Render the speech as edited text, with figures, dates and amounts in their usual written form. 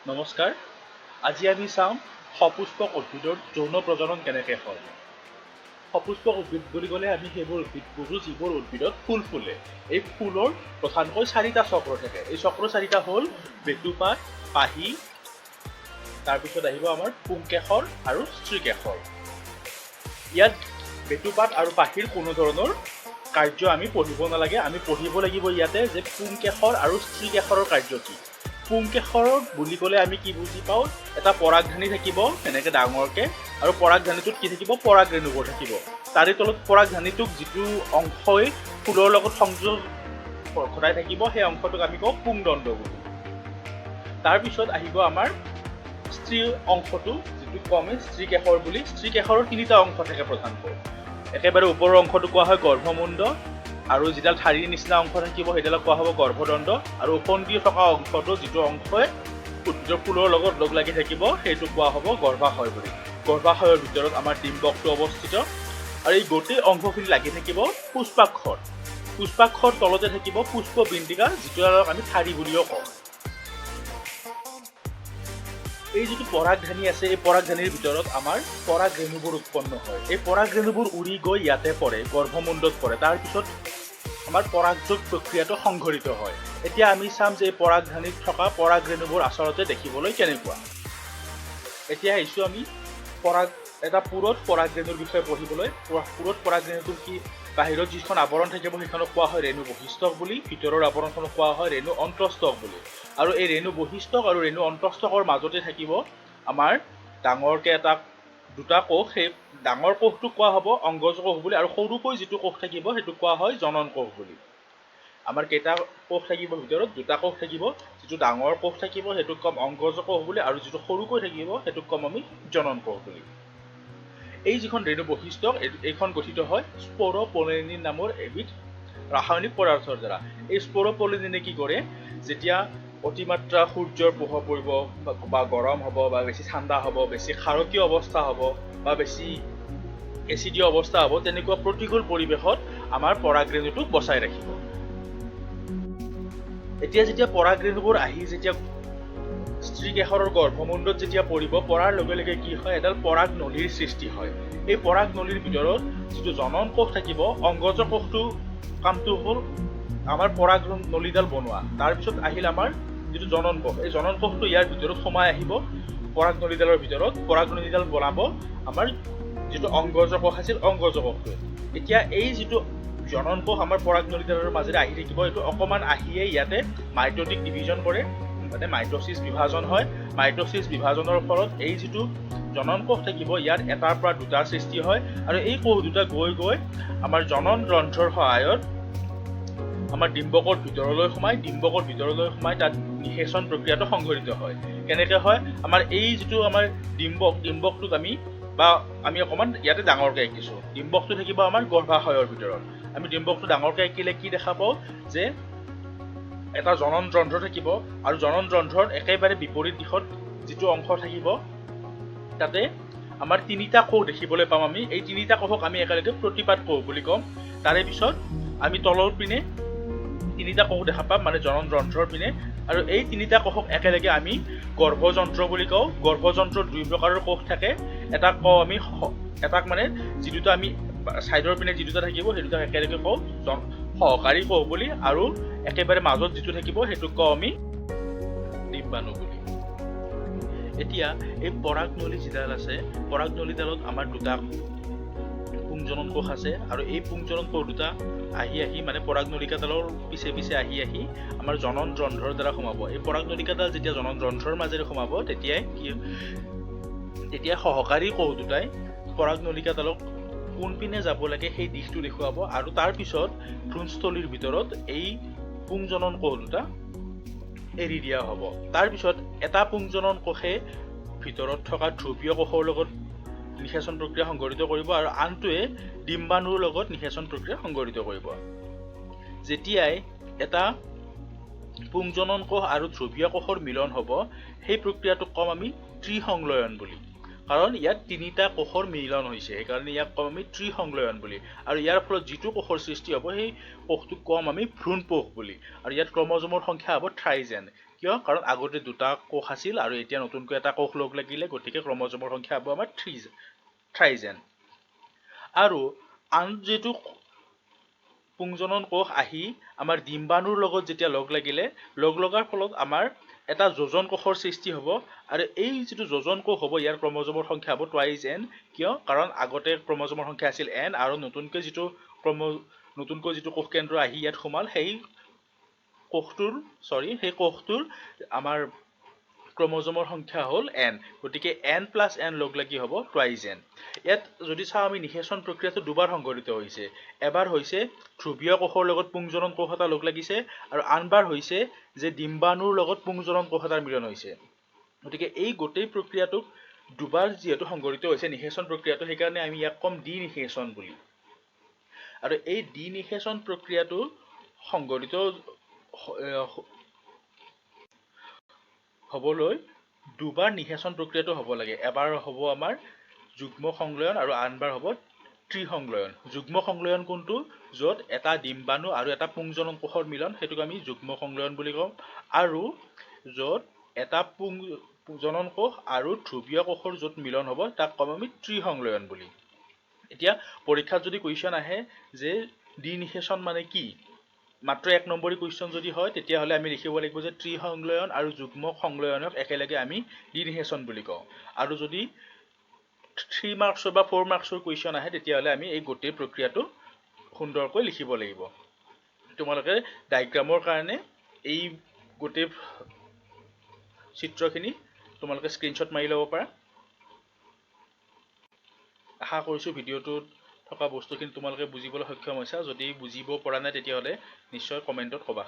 নমস্কাৰ, আজি আমি চাম সপুষ্পক উদ্ভিদৰ যৌন প্ৰজনন কেনেকৈ হয়। সপুষ্পক উদ্ভিদ বুলি ক'লে আমি সেইবোৰ উদ্ভিদ বুজো যিবোৰ উদ্ভিদত ফুল ফুলে। এই ফুলৰ প্ৰধানকৈ চাৰিটা চক্ৰ থাকে। এই চক্ৰ চাৰিটা হ'ল বেটুপাত, পাহি, তাৰপিছত আহিব আমাৰ পুংকেশৰ আৰু স্ত্ৰীকেশৰ। ইয়াত বেটুপাত আৰু পাহিৰ কোনো ধৰণৰ কাৰ্য আমি পঢ়িব নালাগে। আমি পঢ়িব লাগিব ইয়াতে যে পুংকেশৰ আৰু স্ত্ৰীকেশৰৰ কাৰ্য কি। পুংকেশৰ বুলি ক'লে আমি কি বুজি পাওঁ? এটা পৰাগধানী থাকিব এনেকৈ ডাঙৰকে, আৰু পৰাগধানীটোত কি থাকিব? পৰাগৰেণুবোৰ থাকিব। তাৰে তলত পৰাগধানীটোক যিটো অংশই ফুলৰ লগত সংযোগ ঘটাই থাকিব, সেই অংশটোক আমি কওঁ পুংদণ্ড বুলি। তাৰপিছত আহিব আমাৰ স্ত্ৰী অংশটো, যিটো কওঁ আমি স্ত্ৰীকেশৰ বুলি। স্ত্ৰীকেশৰৰ তিনিটা অংশ থাকে প্ৰধানকৈ। একেবাৰে ওপৰৰ অংশটো কোৱা হয় গৰ্ভমুণ্ড, আৰু যিডাল ঠাৰিৰ নিচিনা অংশ থাকিব সেইডালক কোৱা হ'ব গৰ্ভদণ্ড, আৰু ওফন্দি থকা অংশটো, যিটো অংশই উদ্ভিদৰ ফুলৰ লগত লগ লাগি থাকিব, সেইটো কোৱা হ'ব গৰ্ভাশয় বুলি। গৰ্ভাশয়ৰ ভিতৰত আমাৰ ডিম্বকটো অৱস্থিত, আৰু এই গোটেই অংশখিনি লাগি থাকিব পুষ্পাক্ষৰ। পুষ্পাক্ষৰ তলতে থাকিব পুষ্পবৃন্তিকা, যিটো আমি ঠাৰি বুলিও কওঁ। এই যিটো পৰাগধানী আছে, এই পৰাগধানীৰ ভিতৰত আমাৰ পৰাগৰেণুবোৰ উৎপন্ন হয়। এই পৰাগৰেণুবোৰ উৰি গৈ ইয়াতে পৰে, গৰ্ভমুণ্ডত পৰে। তাৰপিছত আমাৰ পৰাগযোগ প্ৰক্ৰিয়াটো সংঘটিত হয়। এতিয়া আমি চাম যে এই পৰাগধানীত থকা পৰাগৰেণুবোৰ আচলতে দেখিবলৈ কেনেকুৱা। এতিয়া আহিছোঁ আমি এটা পুৰঠ পৰাগৰেণুৰ বিষয়ে পঢ়িবলৈ। পুৰঠ পৰাগৰেণুটোৰ কি বাহিৰত যিখন আৱৰণ থাকিব সেইখনক কোৱা হয় ৰেণু বহিস্তক বুলি, ভিতৰৰ আৱৰণখনক কোৱা হয় ৰেণু অন্তস্তক বুলি। আৰু এই ৰেণু বহিস্তক আৰু ৰেণু অন্তস্তকৰ মাজতে থাকিব আমাৰ ডাঙৰকে এটা দুটা কোষ। সেই ডাঙৰ কোষটোক কোৱা হ'ব অংগজ কোষ বুলি, আৰু সৰুকৈ যিটো কোষ থাকিব সেইটোক কোৱা হয় জনন কোষ বুলি। আমাৰ কেইটা কোষ থাকিব ভিতৰত? দুটা কোষ থাকিব। যিটো ডাঙৰ কোষ থাকিব সেইটোক ক'ম অংগজ কোষ বুলি, আৰু যিটো সৰুকৈ থাকিব সেইটোক ক'ম আমি জনন কোষ বুলি। এই যিখন ৰেণু বহিস্তক, এইখন গঠিত হয় স্পৰপলিনিন নামৰ এবিধ ৰাসায়নিক পদাৰ্থৰ দ্বাৰা। এই স্পৰপলিনিনে কি কৰে? যেতিয়া অতিমাত্ৰা সূৰ্যৰ পোহৰ পৰিব বা গৰম হ'ব বা বেছি ঠাণ্ডা হ'ব, বেছি ক্ষাৰকীয় অৱস্থা হ'ব বা বেছি এচিডীয় অৱস্থা হ'ব, তেনেকুৱা প্ৰতিকূল পৰিৱেশত আমাৰ পৰাগৰেণুটোক বচাই ৰাখিব। এতিয়া যেতিয়া পৰাগৰেণুবোৰ আহি যেতিয়া স্ত্ৰীকেশৰৰ গৰ্ভমুণ্ডত যেতিয়া পৰিব, পৰাৰ লগে লগে কি হয়? এডাল পৰাগ নলীৰ সৃষ্টি হয়। এই পৰাগ নলীৰ ভিতৰত যিটো জনন কোষ থাকিব, অংগজ কোষটো কামটো হ'ল আমাৰ পৰাগ নলীডাল বনোৱা। তাৰপিছত আহিল আমাৰ যিটো জনন কোষ। এই জনন কোষটো ইয়াৰ ভিতৰত সোমাই আহিব পৰাগ নলীডালৰ ভিতৰত। পৰাগ নলীডাল বনাব আমাৰ যিটো অংগজ কোষ আছিল, অংগজ কোষটোৱে। এতিয়া এই যিটো জনন কোষ আমাৰ পৰাগ নলীডালৰ মাজেৰে আহি থাকিব, এইটো অকণমান আহিয়ে ইয়াতে মাইটটিক ডিভিজন কৰে, মানে মাইটচিছ বিভাজন হয়। মাইটচিছ বিভাজনৰ ফলত এই যিটো জনন কোষ থাকিব, ইয়াত এটাৰ পৰা দুটাৰ সৃষ্টি হয়, আৰু এই কোষ দুটা গৈ গৈ আমাৰ জনন ৰন্ধ্ৰৰ সহায়ত আমাৰ ডিম্বকৰ ভিতৰলৈ সোমাই, ডিম্বকৰ ভিতৰলৈ সোমাই তাত নিষেচন প্ৰক্ৰিয়াটো সংঘটিত হয়। কেনেকৈ হয়? আমাৰ এই যিটো আমাৰ ডিম্বক, ডিম্বকটোক আমি বা আমি অকণমান ইয়াতে ডাঙৰকৈ আঁকিছোঁ। ডিম্বকটো থাকিব আমাৰ গৰ্ভাশয়ৰ ভিতৰত। আমি ডিম্বকটো ডাঙৰকৈ আঁকিলে কি দেখা পাওঁ যে এটা জনন ৰন্ধ্ৰ থাকিব, আৰু জনন ৰন্ধ্ৰৰ একেবাৰে বিপৰীত দিশত যিটো অংশ থাকিব তাতে আমাৰ তিনিটা কোষ দেখিবলৈ পাম আমি। এই তিনিটা কোষক আমি একেলগে প্ৰতিপাদ কোষ বুলি ক'ম। তাৰে পিছত আমি তলৰ পিনে তিনিটা কোষ দেখা পাম, মানে জনন ৰন্ধ্ৰৰ পিনে, আৰু এই তিনিটা কোষক একেলগে আমি গৰ্ভযন্ত্ৰ বুলি কওঁ। গৰ্ভযন্ত্ৰত দুই প্ৰকাৰৰ কোষ থাকে। এটাক কওঁ আমি এটাক মানে যি দুটা আমি ছাইডৰ পিনে যি দুটা থাকিব সেই দুটাক একেলগে কওঁ সহকাৰী কোষ বুলি, আৰু একেবাৰে মাজত যিটো থাকিব সেইটোক কওঁ আমি ডিম্বাণু বুলি। এতিয়া এই পৰাগনলী যিডাল আছে, পৰাগনলীডালত আমাৰ দুটা পুংজনন কোষ আছে, আৰু এই পুংজনন কোষ দুটা আহি আহি, মানে পৰাগনলিকাডালৰ পিছে পিছে আহি আহি আমাৰ জনন ৰন্ধ্ৰৰ দ্বাৰা সোমাব। এই পৰাগনলিকাডাল যেতিয়া জনন ৰন্ধ্ৰৰ মাজেৰে সোমাব, তেতিয়া সহকাৰী কোষ দুটাই পৰাগনলিকাডালক কোনপিনে যাব লাগে সেই দিশটো দেখুৱাব, আৰু তাৰ পিছত ভ্ৰূণস্থলীৰ ভিতৰত এই পুংজনন কোষ দুটা এৰি দিয়া হ'ব। তাৰপিছত এটা পুংজনন কোষে ভিতৰত থকা ধ্ৰুৱীয় কোষৰ লগত নিষেচন প্ৰক্ৰিয়া সংঘটিত কৰিব, আৰু আনটোৱে ডিম্বাণুৰ লগত নিষেচন প্ৰক্ৰিয়া সংঘটিত কৰিব। যেতিয়াই এটা পুংজনন কোষ আৰু ধ্ৰুৱীয় কোষৰ মিলন হ'ব, সেই প্ৰক্ৰিয়াটোক ক'ম আমি ত্ৰিসংলয়ন বুলি। কাৰণ ইয়াত তিনিটা কোষৰ মিলন হৈছে, সেইকাৰণে ইয়াক ক'ম আমি ত্ৰিসংলয়ন বুলি। আৰু ইয়াৰ ফলত যিটো কোষৰ সৃষ্টি হ'ব, সেই কোষটোক ক'ম আমি ভ্ৰূণপোষ বুলি। আৰু ইয়াত ক্ৰমজমৰ সংখ্যা হ'ব থ্ৰাইজেন। কিয়? কিয়? কাৰণ আগতে দুটা কোষ আছিল আৰু এতিয়া নতুনকৈ এটা কোষ লগ লাগিলে, গতিকে ক্ৰমজমৰ সংখ্যা হ'ব আমাৰ থ্ৰাইজ এন। আৰু আন যিটো পুংজনন কোষ আহি আমাৰ ডিম্বাণুৰ লগত যেতিয়া লগ লাগিলে, লগ লগাৰ ফলত আমাৰ এটা যোজন কোষৰ সৃষ্টি হ'ব আৰু এই যিটো যোজন কোষ হ'ব, ইয়াৰ ক্ৰমজমৰ সংখ্যা হ'ব টুৱাইজ এন। কিয়? কাৰণ আগতে ক্ৰমজমৰ সংখ্যা আছিল এন আৰু নতুনকৈ যিটো কোষকেন্দ্ৰ আহি ইয়াত সোমাল, সেই কোষটোৰ আমাৰ ক্ৰমজমৰ সংখ্যা হ'ল এন। গতিকে এন প্লাছ এন লগ লাগি হ'ব টুৱাইজ এন। ইয়াত যদি চাওঁ আমি, নিষেচন প্ৰক্ৰিয়াটো দুবাৰ সংঘটিত হৈছে। এবাৰ হৈছে ধ্ৰুৱীয় কোষৰ লগত পুংজনন কোষ এটা লগ লাগিছে আৰু আনবাৰ হৈছে যে ডিম্বাণুৰ লগত পুংজনন কোষ এটাৰ মিলন হৈছে। গতিকে এই গোটেই প্ৰক্ৰিয়াটোক দুবাৰ যিহেতু সংঘটিত হৈছে নিষেচন প্ৰক্ৰিয়াটো, সেইকাৰণে আমি ইয়াক ক'ম দ্বি নিষেচন বুলি। আৰু এই দ্বি নিষেচন প্ৰক্ৰিয়াটো সংঘটিত হ'বলৈ দুবাৰ নিষেচন প্ৰক্ৰিয়াটো হ'ব লাগে। এবাৰ হ'ব আমাৰ যুগ্ম সংলয়ন আৰু আনবাৰ হ'ব ত্ৰিসংলয়ন। যুগ্ম সংলয়ন কোনটো? য'ত এটা ডিম্বাণু আৰু এটা পুংজনন কোষৰ মিলন, সেইটোক আমি যুগ্ম সংলয়ন বুলি কওঁ। আৰু য'ত এটা পুংজনন কোষ আৰু ধ্ৰুৱীয় কোষৰ য'ত মিলন হ'ব, তাক ক'ম আমি ত্ৰিসংলয়ন বুলি। এতিয়া পৰীক্ষাত যদি কুৱেশ্যন আহে যে দ্বিনিষেচন মানে কি, মাত্ৰ 1 নম্বৰী কুৱেশ্যন যদি হয়, তেতিয়াহ'লে আমি লিখিব লাগিব যে ত্ৰিসংলয়ন আৰু যুগ্ম সংলয়নক একেলগে আমি দ্বিনিষেচন বুলি কওঁ। আৰু যদি 3 মাৰ্কছৰ বা 4 মাৰ্কছৰ কুৱেশ্যন আহে, তেতিয়াহ'লে আমি এই গোটেই প্ৰক্ৰিয়াটো সুন্দৰকৈ লিখিব লাগিব। তোমালোকে ডায়েগ্ৰামৰ কাৰণে এই গোটেই চিত্ৰখিনি তোমালোকে স্ক্ৰীনশ্বট মাৰি ল'ব পাৰা। আশা কৰিছোঁ ভিডিঅ'টোত থকা বস্তুখিনি তোমালোকে বুজিবলৈ সক্ষম হৈছা। যদি বুজিব পৰা নাই, তেতিয়াহ'লে নিশ্চয় কমেণ্টত ক'বা।